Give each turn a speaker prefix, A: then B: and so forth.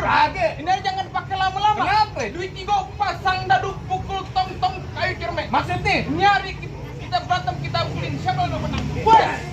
A: Kagak.
B: Ini aja jangan pakai lama-lama.
A: Kenapa?
B: Duit tiga pasang dadu pukul tong-tong kayu kirme.
A: Maksudnya?
B: Nyari kita berantem kita pukulin siapa yang menang? Wah.